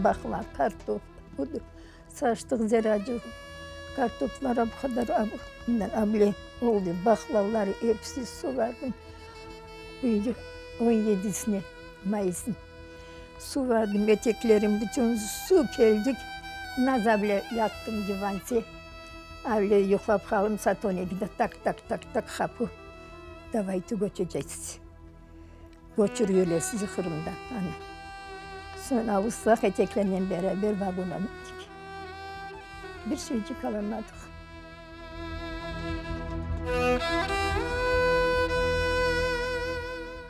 Baqla, kartof, saçtıq zeracıq, kartoflar bu qadar able oldı, baqlalar episi suvardım. On yedisine mayısnıñ suvardım, eteklerim bütün suv keldik, nazar yattım divante, able yuqlap qaldım, saat 12-de tak, tak, tak, tak qapu, davayte köçecekpiz. Köçürüyorlar sizi Qırımdan, ana. Soñ ıslaq eteklernen beraber vagonğa mindik. Bir şeycik alamadıq.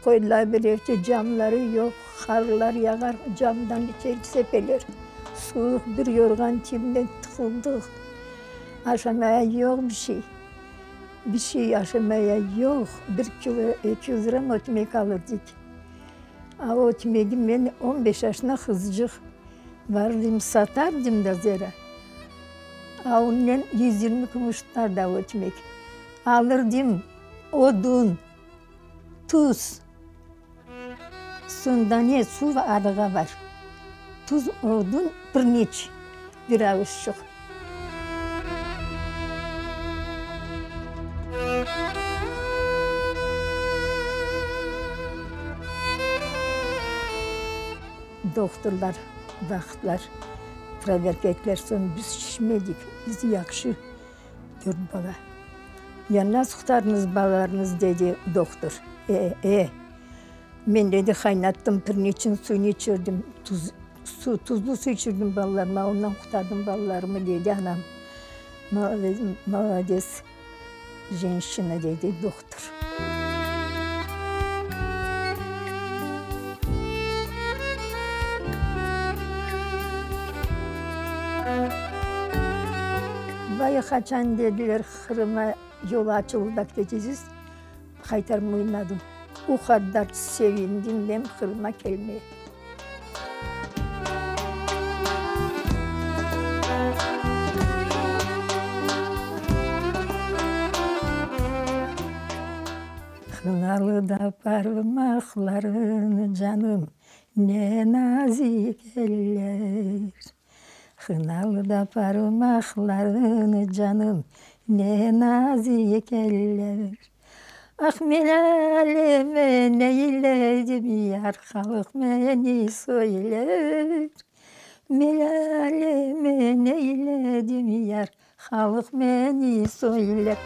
Qoydılar bir evde, camları yoq, qarlar yağar, camdan içeri sepeler. Suvuq bir yorğan tibine tıqıldıq. Aşamaya yoq bir şey. Bir şey aşamaya yoq. Bir kilo 200 gramm ötmek alırdık. A ötmegi men 15 yaşında qızçıq vardım, satardım da zera. A onen 120 kümüş tutar da ötmek. Alırdım odun, tuz, soñ da ne suv arığa bar. Tuz, odun, pirniç bir avuşçıq. Dohturlar baqtılar, proverka ettiler, soñ biz şişmedik, biz yahşı, dört bala. Ya nasıl qurtardıñız balalarıñız, dedi dohtur. E, e, men, dedi, qaynattım pirniçniñ suyunı içirdim, tuz, su, tuzlu suv içirdim balalarıma, ondan qurtardım balalarımı, dedi anam. Молодец, женщина, dedi dohtur. Vay, qaçan dediler, Qırımğa yol açıldı da ketesiz, qaytarmaymadım. O qadar sevindim men Qırımğa kelmeye. Hınalı da parmaqların, canım, ne nazik eller. Hınalı da parmaqların, canım, ne nazik eller. Ah, men aleme neyledim, yar, halq meni söyler. Men aleme neyledim, yar, halq meni söyler.